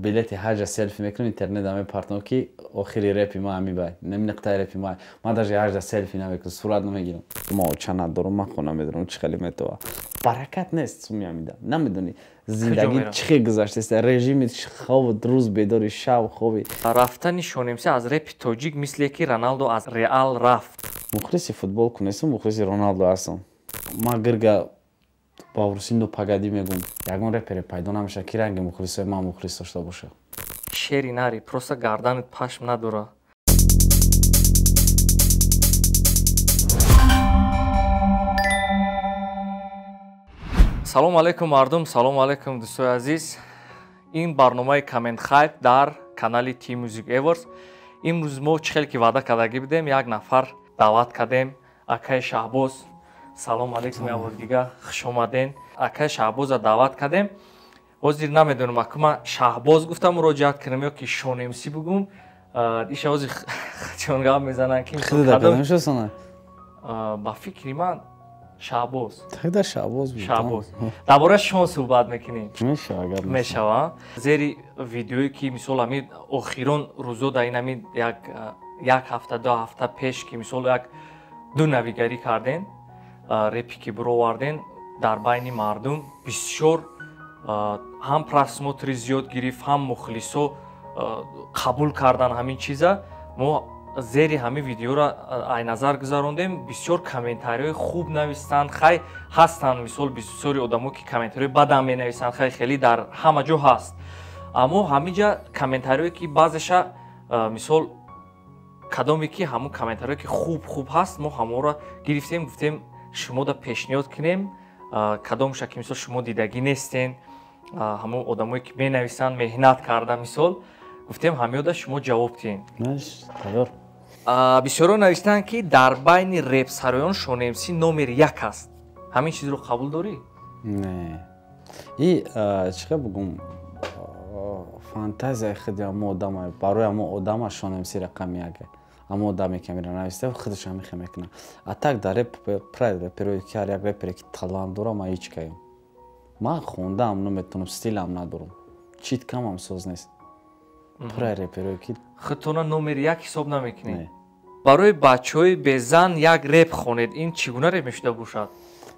Билети ҳаҷа селфи мекунам, интернет аме партнер ки охири репи ма ами бай. Неми нуқтаи репи ма. Ман даже ҳаҷа селфи намекунам, сурат намегирам. Ма оча надорам, ман хона медорам, чӣ хеле метова. Баракат нест, суми амида. Намедонӣ зиндагӣ чӣ хел гузаштааст, режими хоб, рӯз бедори, шаб хоби. Рафтани Шонемси аз репи тоҷик мисле ки Роналдо аз Реал рафт. Мухлиси футбол кунестам, мухлиси Роналдо ҳастам. Ман гирга ба урусӣ нопагадӣ мегӯм. Ягон репере пайдо намешавад, ки ранги мухлисои ман мухлис дошта бошад. Шери нари, просто гарданат пашм надора. Салом алейкум мардум, салом алейкум дӯстои азиз. Ин барномаи Comment Hype дар канали T Music Awards. Имрӯз мо чӣ хел ки ваъда кардагӣ будем, як нафар даъват кардем, акаи Шаҳбоз. Салом алейкум як бор дига, хуш омаден. Акаи Шаҳбоза даъват кардем. Ҳозир намедонам, ака ман Шаҳбоз гуфтам муроҷиат кунам ё ки Шонемсӣ бугум. Иша ҳозир чон гап мезананд ки ба фикри ман Шаҳбоз. Тогда Шаҳбоз буд. Шаҳбоз. Дар бораи шон суҳбат мекунем. Мешава, мешава. Зери видеое ки мисол ҳамин охирон рӯзо дар ин ҳамин як ҳафта, ду ҳафта пеш ки мисол як ду навигарӣ кардем, репи ки буровардем, дар байни мардум бисёр ҳам просмотри зиёд гирифт, ҳам мухлисо қабул кардан ҳамин чиза. Мо зери ҳамин видеоро айназар гузарондем, бисёр комментариҳои хуб навистанд. Хай ҳастанд мисол бисёри одамо ки комментариҳои бадам менависанд, хай хеле дар ҳама ҷо ҳаст. Аммо ҳамин ҷа комментариҳое ки баъзеша мисол кадоме ки ҳамун комментариҳое ки хуб хуб ҳаст, мо ҳамонро гирифтем, гуфтем шумода пешниҳод кунем. Кадомша ки мисол шумо дидагӣ нестен, ҳамон одамое ки менависанд, меҳнат карда мисол, гуфтем ҳамёда шумо ҷавоб диҳем. Бисёро навиштанд ки дар байни репсароён Шонемсӣ номер як аст. Ҳамин чизро қабул дорӣ? Не. И чӣ хел бугум, фантазияи худи ҳамо одама, барои ҳамо одама Шонемсӣ рақами як. Ҳамо одаме ки амира нависта, худаш ҳамин хел мекунад. А так дар реп прайд реперое ки ҳар як репере ки талант дора, ман ҳеҷ каем. Ман хондаам наметавонам, стилам надорам. Читкамам соз нест. Прайд реперое ки худтона номер як ҳисоб намекунед. Барои бачаҳои безан як реп хонед, ин чӣ гуна реп мешуда бошад?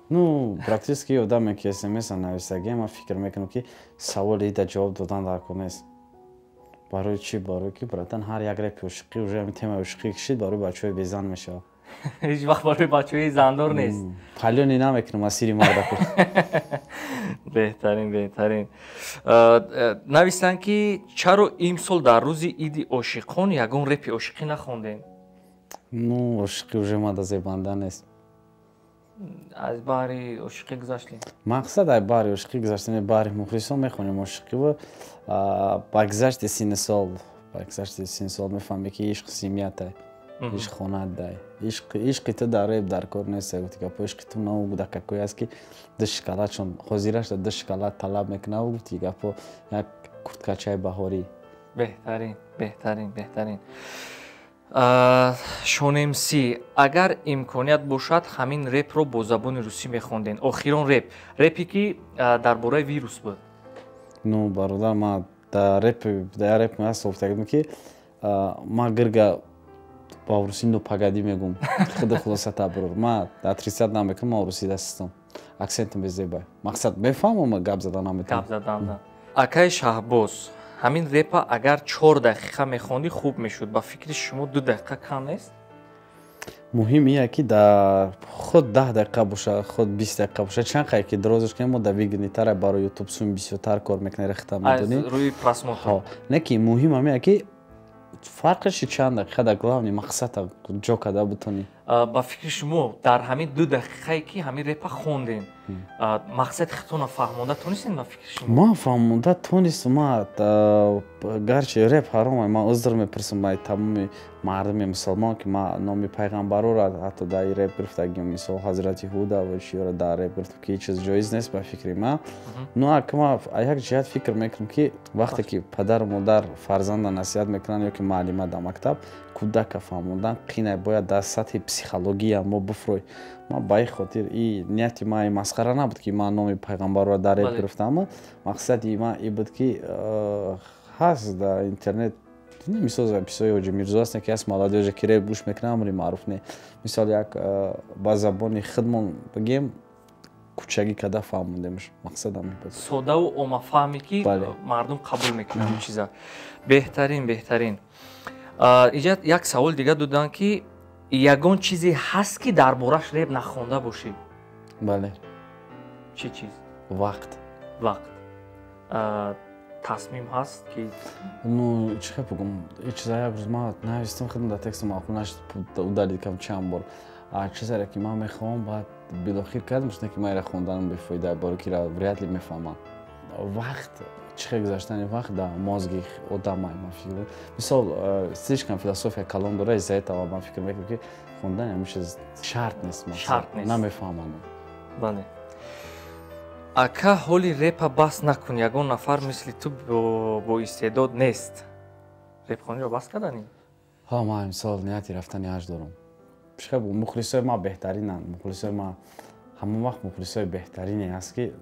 Ну, практически одаме ки смс нависагӣ, ман фикр мекунам ки саволи ида ҷавоб додан дар кор нест. Барои чӣ? Барои ки братан ҳар як репи ошиқӣ уже ҳамин темаи ошиқӣ кишид, барои бачаҳои безан мешавад. Ҳеҷ вақт барои бачаҳои зандор нест. Палёни намекунам асири мардаку. Беҳтарин, беҳтарин. Нависанд ки чаро имсол дар рӯзи иди ошиқон ягон репи ошиқӣ нахондем? Ну, ошиқӣ уже мада зебанда нест. Аз баҳри ошиқӣ гузаштем. Мақсад ай баҳри ошиқӣ гузаштем, баҳри мухлисон мехонем ошиқӣ ва ба гузашти синни сол, ба гузашти синни сол мефаҳмем ки ишқ семьятай, ишқ хонадай, ишқи ту дар реп дар кор нест. Гуфти гапо ишқи ту на кӯдакакое аст ки ду шоколад, чун ҳозирашда ду шоколад талаб мекунад, гуфти гапо як курткачаи баҳорӣ. Беҳтарин, беҳтарин, беҳтарин. Шонемсӣ, агар имконият бошад, ҳамин репро бо забони русӣ мехондем. Охирон реп, репе ки дар бораи вирус буд. Ну, бародар, ман дар реп, дар реп ман софтагидам ки ман гирга ба урусӣ нопагадӣ мегӯм. Худи хулоса табрур. Ман отрицать намекунам, ман урусӣ дастам. Акцентам безебай. Мақсад мефаҳмам, ман гап задан наметавонам. Гап задан. Акаи Шаҳбоз, ҳамин репа агар 4 дақиқа мехондӣ хуб мешуд. Ба фикри шумо 2 дақиқа кам нест? Муҳим ие ки дар худ 10 дақиқа бошад, худ 20 дақиқа бошад, чанд қадр ки дорозаш кунем, мо дар выгоднитар барои YouTube сум бисёртар кор мекунем, рехта медонӣ. Аз рӯи просмотр. Не ки муҳим ҳамин ки фарқаш чанд дақиқа дар главни мақсад ҷо карда бутонӣ. Ба фикри шумо дар ҳамин 2 дақиқае ки ҳамин репа хондем, мақсади худтонро фаҳмонда тонистем ба фикри шумо? Ман фаҳмонда тонистам. Ман гарчи реп ҳаром, ман узр мепурсам ба тамоми мардуми мусулмон ки ман номи пайғамбарора ҳатто дар ин реп гирифтагим, мисол ҳазрати Ҳуда ва чиёро дар реп гирифтам ки ҳеҷ чиз ҷоиз нест ба фикри ман. Ну, ака ман як ҷиҳат фикр мекунам ки вақте ки падару модар фарзанда насиҳат мекунанд ё ки муаллима дар мактаб, кӯдака фаҳмондан қинай, бояд дар сатҳи психология мо бифрой. Ман ба ин хотир и нияти ман и масхара набуд ки ман номи пайғамбарро дар реп гирифтам. Мақсади ман ин буд ки Ҳаст дар интернет, мисол записҳои Ҳоҷи Мирзо ҳастанд, ки ҳаст молодёжа, ки реп гӯш мекунад, амри маъруф не. Мисол, як ба забони худмон бигем, кӯчагӣ када фаҳмондемш, мақсад ҳамин буд. Содаву оммафаҳме, ки мардум қабул мекунад он чиза. Беҳтарин, беҳтарин. Инҷа як савол дига доданд, ки ягон чизе ҳаст, ки дар бораш реп нахонда бошӣ? Бале. Чӣ чиз? Вақт. Вақт. Тасмим ҳаст, ки Ну, чӣ хел бигӯм, ин чиза як рӯз ман навистам, худам дар текстам маъқул нашуд, удалить кардам чанд бор. Чизере ки ман мехоҳам, баъд билохир кардам, шуд, ки ман ира хонданам бефоида, боре ки вряд ли мефаҳмам. Вақт, чӣ хел гузаштани вақт дар мозги одамай, ман фикр, мисол, слишком философия калон дора, из-за этого ман фикр мекунам, ки хондани ҳамин чиз шарт нест. Шарт нест. Намефаҳмам. Бале. Ака, ҳоли репа бас накун, ягон нафар мисли ту бо истеъдод нест. Репхониро бас карданӣ? Ҳа, ман имсол нияти рафтани ҳаҷ дорам. Мухлисои ман беҳтаринанд. Мухлисои ман ҳамон вақт мухлисои беҳтарине ҳаст, ки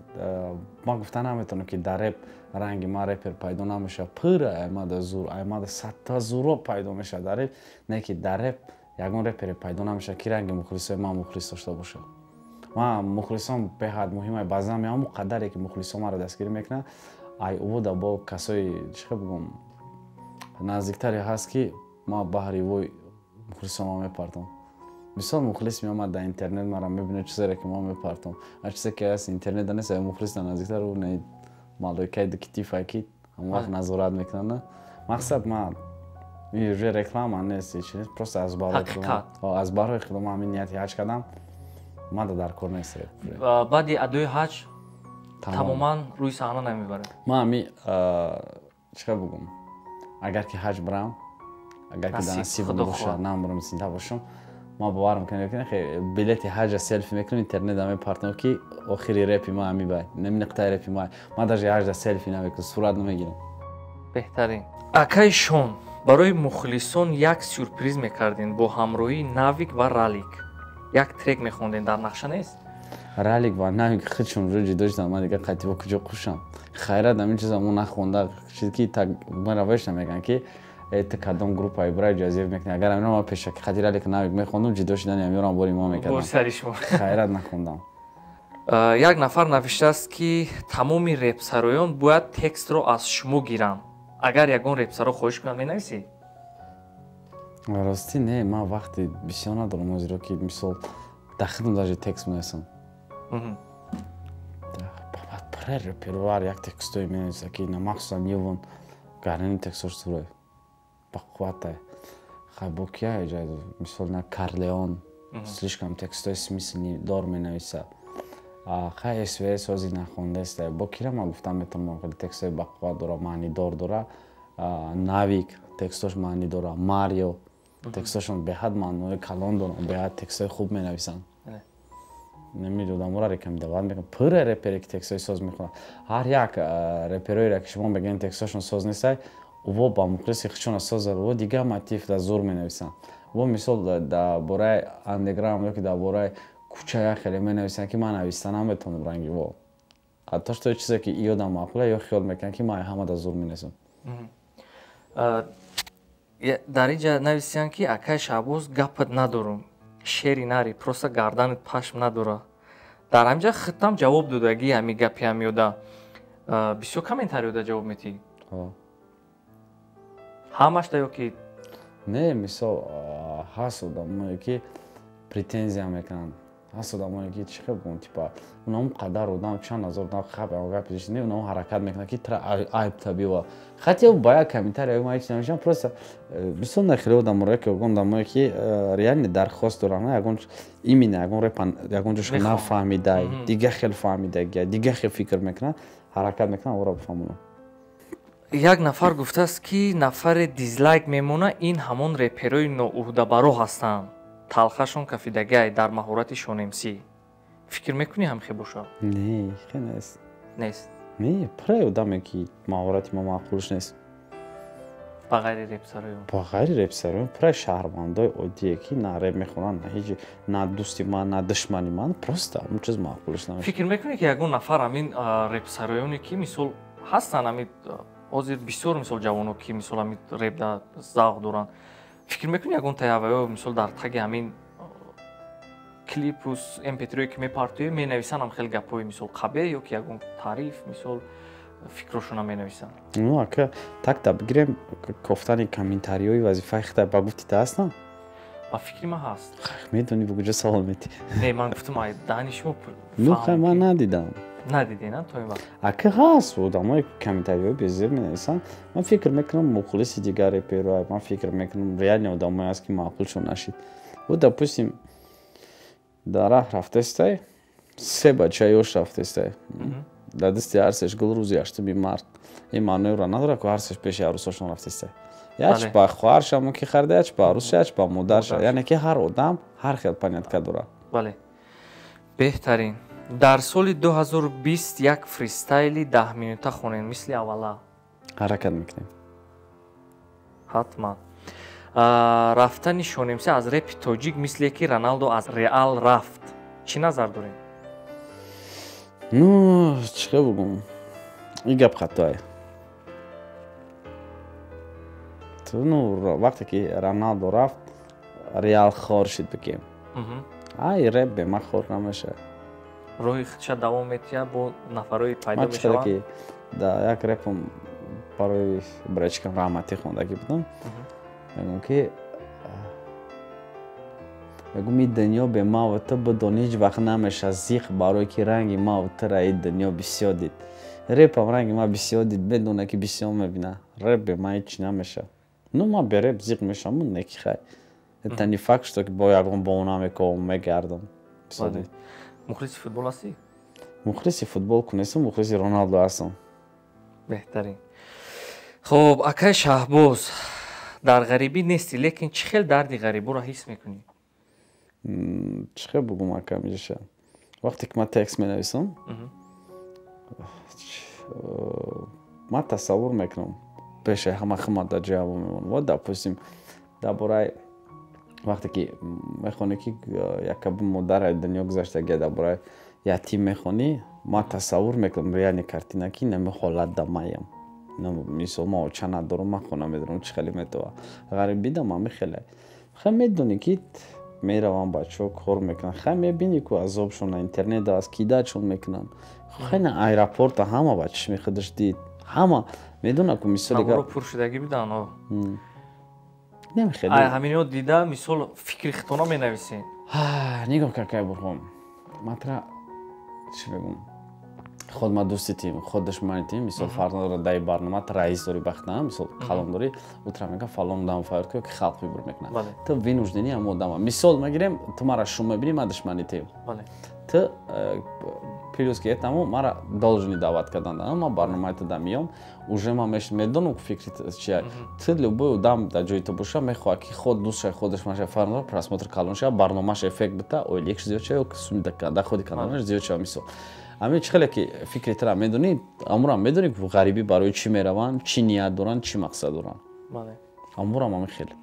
ман гуфта наметавонам, ки дар реп ранги ман репер пайдо намешавад. Пура аймада зур, аймада садта зуро пайдо мешавад дар реп, не ки дар реп ягон репере пайдо намешавад, ки ранги мухлисои ман мухлис дошта бошад. Ман мухлисон беҳад муҳима. Баъзан меҳамон қадаре, ки мухлисон маро дастгирӣ мекунанд, ай увода бо касои, чӣ хел бигӯм, наздиктаре ҳаст, ки ман баҳри вой мухлисонма мепартам. Мисол, мухлис меомад дар интернет, мара мебинад, чизере ки ман мепартам, ҳар чизе ки ҳаст интернетда нест, мухлис дар наздиктар, не малоикаи дукитифа, ки ҳамон вақт назорат мекунанд. Мақсад, ман уже реклама нест, ҳеч нест, просто аз барои худо ман ҳамин нияти ҳаҷ кардам. Мада дар кор нест. Баъди адои ҳаҷ тамоман рӯи саҳна намебарад? Ман ҳами, чӣ хел бигӯм, агар ки ҳаҷ бирам, агар ки дар насибам бошад, намбурам, зинда бошам, ман бовар мекунам, билети ҳаҷа селфи мекунам, интернетда мепартам, ки охири репи ман ҳами бай, неми нуқтаи репи ман. Ман даже ҳаҷда селфи намекунам, сурат намегирам. Беҳтарин. Акаи Шон, барои мухлисон як сюрприз мекардем, бо ҳамроҳии Навик ва Ралик як трек мехондем, дар нақша нест? Ралик ва Навик худшон уже ҷудо шуданд, ман дигар қатиба куҷо қушам? Хайрат, ҳамин чиза мо нахонда чиз, ки мара вешта мегӯянд, ки ту кадом группаи бира ҷазир мекунӣ. Агар амиро ман пешаки қати Ралик Навик мехондум, ҷудо шудани амиёрам бори мо мекардам. Сари шумо. Хайрат, нахондам. Як нафар навиштааст, ки тамоми репсароён бояд текстро аз шумо гиранд. Агар ягон репсаро хоҳиш кунад, менависӣ? Ростӣ, не, ман вақти бисёр надорам, зеро ки, мисол, дар худам даже текст менависам. Пура репервар як текстое менависа, ки махсусан Ювон гарнини текстош сурай бақувватай. Хай, бо кия иҷа, мисол, на Карлеон слишком текстои смыслни дор менависа. Хай, СВС ҳозир нахондаеста. Бо кира ман гуфтам метавонам, хеле текстои бақувват дора, маънидор дора. Навик текстош маъни дора, Марио текстошон беҳад маънои калон доранд, беҳад текстои хуб менависанд. Намедодамора рекомендовать мекунам. Пура репере, ки текстои соз мехонад, ҳар як репероере, ки шумо мегӯед, текстошон соз нестай, во ба мухлиси худшона созад, во дигар мотив дар зур менависанд. Во, мисол, дар бораи андеграунд ё ки дар бораи кӯча як хеле менависанд, ки ман нависта наметавонам ранги во. Ҳатто что чизе, ки ёдам маъқула, ё хиёл мекунам, ки ман ҳама дар зур менависам. Дар ин ҷа нависиянд, ки акай Шаҳбоз, гапат надорум, шери нари, просто гарданат пашм надора. Дар ҳамин ҷа худтам ҷавоб додагӣ ҳами гапи ҳамиёда. Бисёр комментариёда ҷавоб метиҳӣ? Ҳамашда ё ки? Не, мисол, ҳаст одамое, ки претензия мекунанд, ҳаст одамое, ки, чӣ хел бигӯм, типа унамо қадар одам, чанд ҳазор одам хаб гап не, унамо ҳаракат мекунанд, ки тра айб табива. Хотя ба як комментария ман ҳеч намешавам, просто бисёр нахеле одаморо, ки ягон одамое, ки реально дархост доранд, ягон именно ягон репа ягон ҷоша нафаҳмида, дигар хел фаҳмидагия, дигар хел фикр мекунанд, ҳаракат мекунанд ора бифаҳмонанд. Як нафар гуфтааст, ки нафаре дизлайк мемона, ин ҳамон реперои ноуҳдабаро ҳастанд, талхашон кафидагай дар маҳорати Шонмс. Фикр мекунӣ, ҳамхе бошад? Не, хе нест. Нест? Не, пурай одаме, ки маҳорати мо маъқулш нест. Ба ғайри репсароён? Ба ғайри репсароён, пурай шаҳрвандои оддие, ки на реп мехонанд, на ҳеҷ, на дӯсти ман, на душмани ман, просто ҳамон чиз маъқулш намешавад. Фикр мекунӣ, ки ягон нафар ҳамин репсароёне, ки мисол ҳастанд, ҳамин Ҳозир бисёр мисол ҷавоно, ки мисол ҳамин репда завқ доранд, фикр мекунӣ, ягон таяваё мисол дар таги ҳамин клипу mp3 ки мепартоӣ, менависанд ҳам хеле гапҳои мисол қабеҳ ё ки ягон таъриф, мисол фикрошона менависанд? Ну, ака, такта бигирем, кофтани комментариҳои вазифаи хита ба гуфти та ҳастам? Ба фикри ман ҳаст. Медонӣ, ба куҷо савол метӣ? Не, ман гуфтам, даҳни шумо. Ну, хай, ман надидам. Надидӣ, на, то ин вақт? Ака, ҳаст одамое ки комментариҳои безеб менависанд. Ман фикр мекунам, мухлиси дигар реперо. Ман фикр мекунам, реально одамое ҳаст, ки маъқулшон нашид. Вот, допустим, дар раҳ рафтестай, се бачаи ёш рафтестай, дар дасти ҳар сеш гул. Рӯзи 8-уми март ин маъноеро надорад, ки ҳар сеш пеши арӯсошон рафтестай. Яч ба хоҳарша мумкин харида, яч ба арӯсша, яч ба модарша. Яъне ки ҳар одам ҳар хел понятка дорад. Бале, беҳтарин. Дар соли 2020 як фристайли 10 минута хонем, мисли аввала. Ҳаракат мекунем. Ҳатман. Рафтани Шонемси аз репи тоҷик, мисле ки Роналдо аз Реал рафт, чӣ назар дорем? Ну, чӣ хел бугум, ин гап хатое. Ну, вақте ки Роналдо рафт, Реал хор шид бикем, ай реп бема хор намешавад. Роҳи худша давом метиҳад, бо нафарои пайдо мешаванд. Ки дар як репом барои братчикам раҳматӣ хондагӣ будам, мегӯм ки, мегӯм, ин дунё бе маву ту, бидон, ҳеҷ вақт намеша зиқ, барое ки ранги маву тура ин дунё бисёр дид. Репам ранги ма бисёр дид, медона ки бисёр мебина. Реп бе ма ҳеҷ намеша. Ну, ма бе реп зиқ мешавам, не ки хай, это не факт, что бо ягон баҳона мековам, мегардам. Мухлиси футбол ҳастӣ? Мухлиси футбол кунестам, мухлиси Роналдо ҳастам. Беҳтарин. Хуб, акай Шаҳбоз, дар ғарибӣ нестӣ, лекин чӣ хел дарди ғариборо ҳис мекунӣ? Чӣ хел бугум, ака, миша, вақте ки ман текст менависам, ман тасаввур мекунам, пешаи ҳама хима дар ҷои мемонам. Вот, допустим, дар бораи вақте ки мехонӣ, ки якаби модар дунё гузаштагия, дар бораи ятим мехонӣ, ман тасаввур мекунам реальный картина, ки нами ҳолат да маям. Мисол, ман оча надорам, ман хона медорам, чӣ хеле метова ғарибидам. Ами хеле хай медонӣ, ки мераванд бачаҳо, кор мекунанд, хай мебинӣ, ку азобшон на интернет аст, кидачон мекунанд. Хай на аэропорта ҳама ба чишми худаш дид, ҳама медонад, ку мисоли пуршидагӣ бидан. Ҳамино дида, мисол, фикри хитона менависед? Нигоҳ, какай Бурҳон, матра чӣ мегум, худ ма дӯсти тим, худ душмани тим. Мисол, фарз надорад, дар барнома ту раис дорӣ, бахта, мисол, қалом дорӣ, утра мега фалон одам файр ки халқ выбор мекунад, ту вынужденный ҳам одама. Мисол мегирем, ту мара шум мебинӣ, ма душмани тим, ту плюс ки этому мара должны даъват кардан, ман барномаи ту да миём, уже ман медонам фикри чия. Ту, любой одам дар ҷои ту боша, мехоҳад, ки худ дӯст шавад, худ душман шавад, фарқ надорад, просмотр калон шавад, барномааш эффект бита, ойликш зиёд шавад ё суми доходи каналаш зиёд шавад. Мисол, ҳамин чӣ хеле ки фикри тура медонӣ, амурам медонӣ, ғарибӣ барои чӣ мераванд, чӣ ният доранд, чӣ мақсад доранд, амурам ҳамин хеле.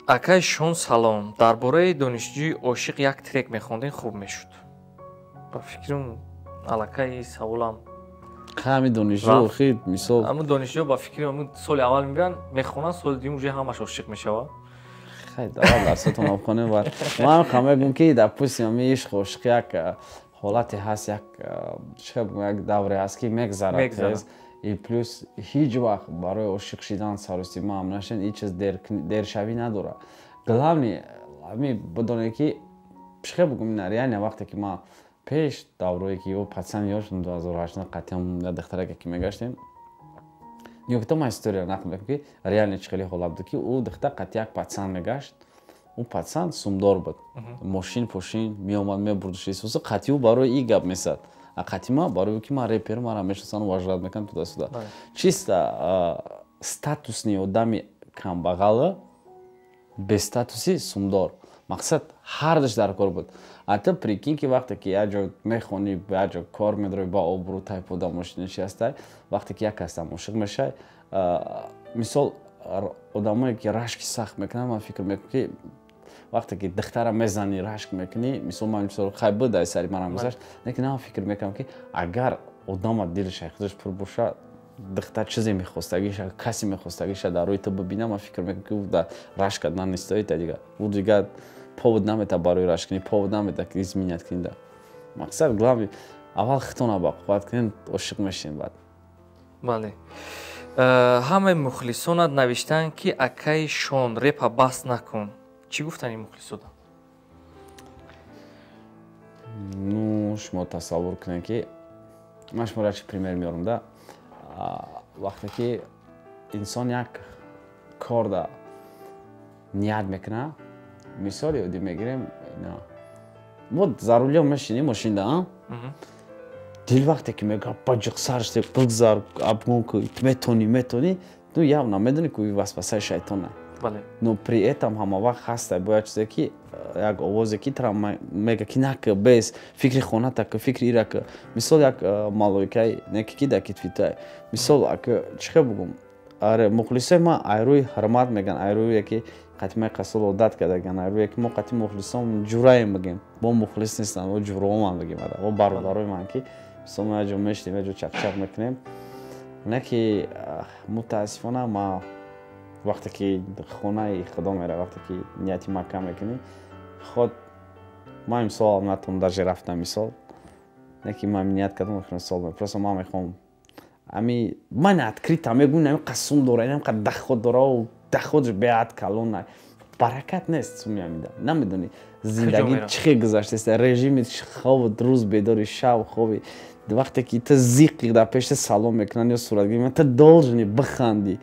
Акай Шон, салом. Дар бораи донишҷӯи ошиқ як трек мехондем, хуб мешуд. Ба фикрам, аллакай саволам. Ҳами донишҷӯ охир, мисол. Ҳамун донишҷӯ, ба фикри ҳамун, соли аввал мебиён, мехонанд, соли дуюм уже ҳамаш ошиқ мешавад. Хай, аввал дарсотон обхонем. Ва ман ҳам мегӯм, ки, допустим, ҳами ишқ, ошиқ як ҳолате ҳаст, як, чӣ бигӯм, як давре ҳаст, ки мегзарад тез. И плюс ҳеҷ вақт барои ошиқ шидан саросима ҳам нашен, ҳеҷ чиз дершавӣ надорад. Главный ҳами бидонед, ки, чӣ бигӯм, реально вақте ки ман пеш даврое ки ё пацан ёш, 2008, қатъиан як духтараке ки мегаштем, нигоҳ, ман история нақл мекунам, ки реально чӣ хеле ҳолат буд, ки ӯ духтар қатъи як пацан мегашт. Ӯ пацан сумдор буд, мошин пошин меомад, мебурдаш исуса. Қатъи ӯ барои и гап месад, а қатъи ма барои ки ман репер, мара мешиносанд, уважать мекунанд, туда-сюда. Чисто статусный одами камбағала, без статуси сумдор, мақсад ҳардаш дар кор буд. А ту прикинь, ки вақте ки як ҷо мехонӣ, як ҷо кор медорӣ, ба обрӯ тайпода, мошини чи ҳастай, вақте ки як касам ошиқ мешавай, мисол, одамое ки рашки сахт мекунанд, ман фикр мекунам, ки вақте ки духтара мезанӣ, рашк мекунӣ, мисол, ман, мисол, хай буд, ай сари манам гузашт, лекин ман фикр мекунам, ки агар одама дили шайхудаш пур боша. духтар чизе мехостагиша, касе мехостагиша дар рӯи ту бибина, ман фикр мекунам, ки ӯ дар рашк кардан нестоита дига. Ӯ дига повод намета барои рашк кунӣ, повод намета ки изменять кунӣ да. Мақсад, главный, аввал хитона бақувват кунед, ошиқ мешин баъд. Бале. Ҳамаи мухлисонат навиштаанд, ки акаи Шон, репа бас накун. Чӣ гуфтани мухлисода? Ну, шумо тасаввур кунед, ки ман шуморо чӣ пример меорам да. Вақте ки инсон як корда ният мекунад, мисоли оддӣ мегирем, вот за рулём мешинӣ мошинда, дил вақте ки мега баҷиқ сарште, бигзар, обгон ку, метонӣ, метонӣ, ну явно медонӣ, ки васвасаи шайтона. Но при этом ҳама вақт ҳаста бояд чизе ки як овозе ки тра мега, ки нака, бес, фикри хоната ка, фикри ира ка. Мисол, як малойкаи неки ки дар китфитай. Мисол, ака чӣ хел бугум, аре, мухлисои ма айрӯи ҳурмат меган, айрӯе ки қатимаи қасол одат кардаган, айрӯе ки мо қати мухлисон ҷураем бигем, бо мухлис нестанд, бо ҷурооман бигем, бо бародарои ман, ки мисол мо як ҷо мешинем, як ҷо чақчақ мекунем. Не ки мутаассифона ма вақте ки хонаи худо мера, вақте ки нияти макка мекунӣ, худ ман имсол натонам даже рафтам. Мисол, не ки ман ният кардам охирин сол, просто ман мехоҳам ами ман открыто мегӯям, ами қасум дора, ами доход дора, доходш беҳад калон, баракат нест суми амида. Намедонӣ, зиндагӣ чӣ хел гузаштааст, режими хоб, рӯз бедори, шаб хоби. Вақте ки ту зиқи, дар пеши салом мекунанд ё суратгирӣ, ту должен бихандӣ.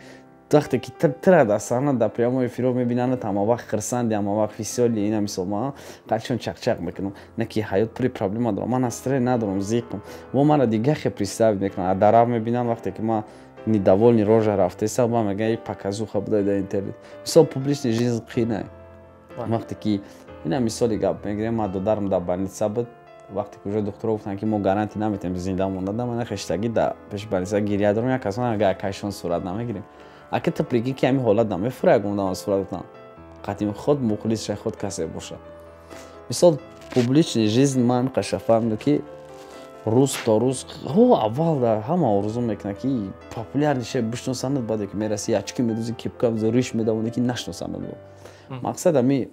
Вақте ки тра дар саҳна, дар прямой эфиро мебинанд, ҳама вақт хирсанди, ҳама вақт весёлый. Ина мисол, ман қачон чақчақ мекунам, не ки ҳаёт пури проблема дорам, ман настроение надорам, зиқам. Во мара дига хе представить мекунанд, дарав мебинанд, вақте ки ман недовольный рожа рафтеса, ба мегӯянд, и показуха будай дар интернет. Мисол, публичный жизнь қинай. Вақте ки ина мисоли гап мегирем, ман додарам дар больница буд, вақте ки уже духтуро гуфтанд, ки мо гарантия наметем зинда монда, ман хештагӣ дар пеши больница гиря дорам. Як касон ага, акайшон сурат намегирем. Ака, ту прикинь, ки ҳамин ҳолат намефура, ягон одам сурат гуфтан қатим худ мухлис ша, худ касе боша. Мисол, публичный жизнь ман қаша фаҳмидам, ки рӯз то рӯз ҳо аввал ҳама орзу мекунад, ки популярный ше, бишносанад. Баъде ки мераси, ячки медӯзи, кепка риш медавонӣ, ки нашносанад. Мақсад, ами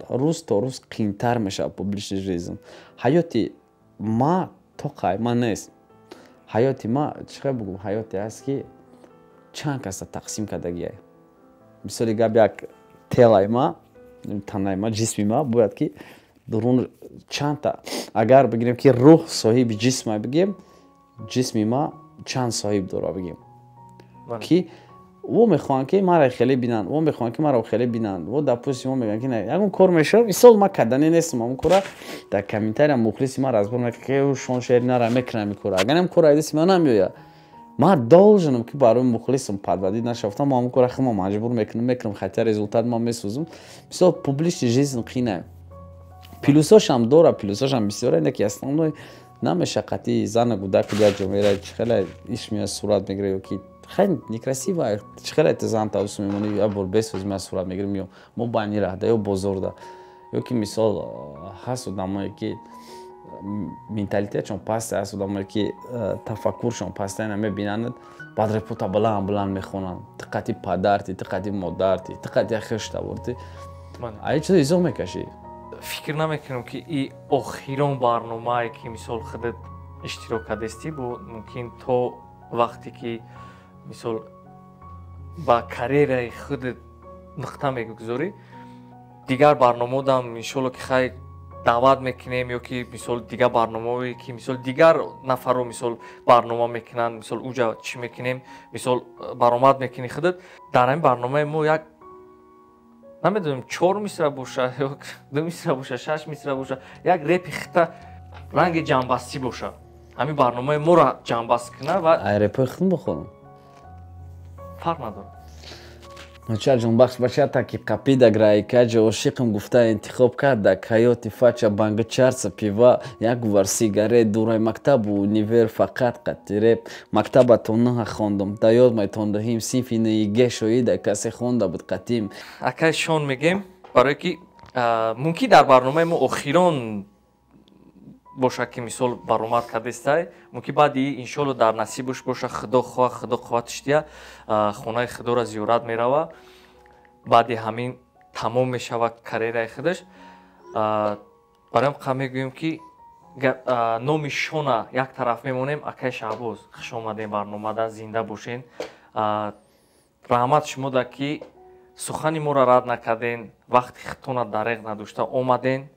рӯз то рӯз қиинтар мешавад публичный жизнь. Ҳаёти ма то қай ма нест. Ҳаёти ма, чӣ хел бугум, ҳаёте аст, ки чанд каса тақсим кардагиай. Мисоли гап, як телаи ма, танаи ма, ҷисми ма бояд ки дурун чандта, агар бигирем, ки рӯҳ соҳиби ҷисма бигем, ҷисми ма чанд соҳиб дора бигем, ки во мехоҳанд, ки маро хеле бинанд, во мехоҳанд, ки маро хеле бинанд. Во, допустим, во мегӯянд, ки ягон кор мешавад, мисол, ма кардане нестам ҳамон кора, дар комментария мухлиси ма разбор мекунад, ки шон шери нара мекунам ин кора. Агар ҳам кор айдаси ма намеояд, ман должен ам, ки барои мухлисам подводить нашавтам, ма ҳамон кора хума маҷбур мекунам, мекунам, хотя результат ман месӯзам. Мисол, публичный жизнь қинай. Плюсошам дора, плюсошам бисёра, не ки основной намеша. Қати зана гудаку як ҷо мера, чӣ хеле иш меяд, сурат мегира, ё ки хеле некрасиво, чӣ хеле ты зан тавсу мемонӣ, як бор бесӯз меяд, сурат мегирем, ё мо байни раҳда ё бозорда, ё ки мисол, ҳаст одамое, ки менталитетшон паст ҳаст, одамое, ки тафаккуршон паста, ина мебинанд, баъд репота баланд баланд мехонанд: ту қати падарти, ту қати модарти, ту қати хештаворти. Ай чизо изо мекашӣ. Фикр намекунам, ки и охирон барномае, ки мисол худат иштирок кардастӣ, бо мумкин то вақте ки мисол ба карьераи худат нуқта мегузорӣ, дигар барномаодам иншолло, ки хай даъват мекунем, ё ки мисол дигар барномаое, ки мисол дигар нафарро мисол барнома мекунанд, мисол уҷа чӣ мекунем, мисол баромад мекунӣ худат дар ҳамин барномаи мо, як намедонем, чор мисра боша ё ду мисра боша, шаш мисра боша, як репи хита ранги ҷамъбастӣ боша, ҳамин барномаи моро ҷамъбаст куна ва Ай репои худм бихонам? Фарқ надорад. Бача ҷонбахш, бача таки қапида граикаҷа ошиқам гуфта интихоб карда ҳаёти фача банга чарса пива як гувар сигарет дурай мактабу универ фақат қати реп. Мактаба то наҳа хондам, да ёд майтондаҳим синфи ниге шоида касе хонда буд қатим. Акай Шон, мегем, барое ки мумкин дар барномаи мо охирон Боша ки мисол баромад кардестай, мумкин баъди иншолло дар насибаш боша, худо хоҳа, худо қувватиш дия, хонаи худоро зиёрат мерава, баъди ҳамин тамом мешава карьераи худаш. Бароям қа мегӯем ки номи Шона як тараф мемонем. Акай Шаҳбоз, хуш омадем барномада, зинда бошен. Раҳмат шумода ки сухани моро рад накарден, вақти худтона дареғ надошта омаден,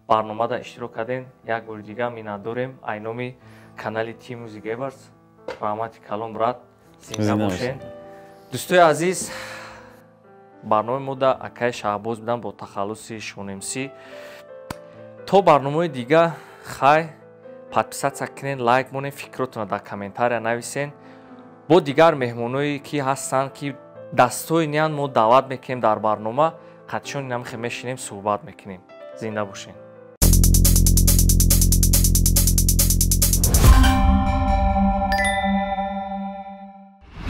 барномада иштирок карден. Як бори дига миннатдорем ай номи канали T Music Awards. Раҳмати калон, брат, зинда бошен. Дӯстои азиз, барномаи мо да акаи Шаҳбоз будам бо тахаллуси Шонмс. То барномаи дига хай. Подписаться кунен, лайк монен, фикротонро дар комментария нависен. Бо дигар меҳмоное ки ҳастанд, ки дастои ниан, мо даъват мекунем дар барнома, қатишон инамихе мешинем, суҳбат мекунем. Зинда бошен.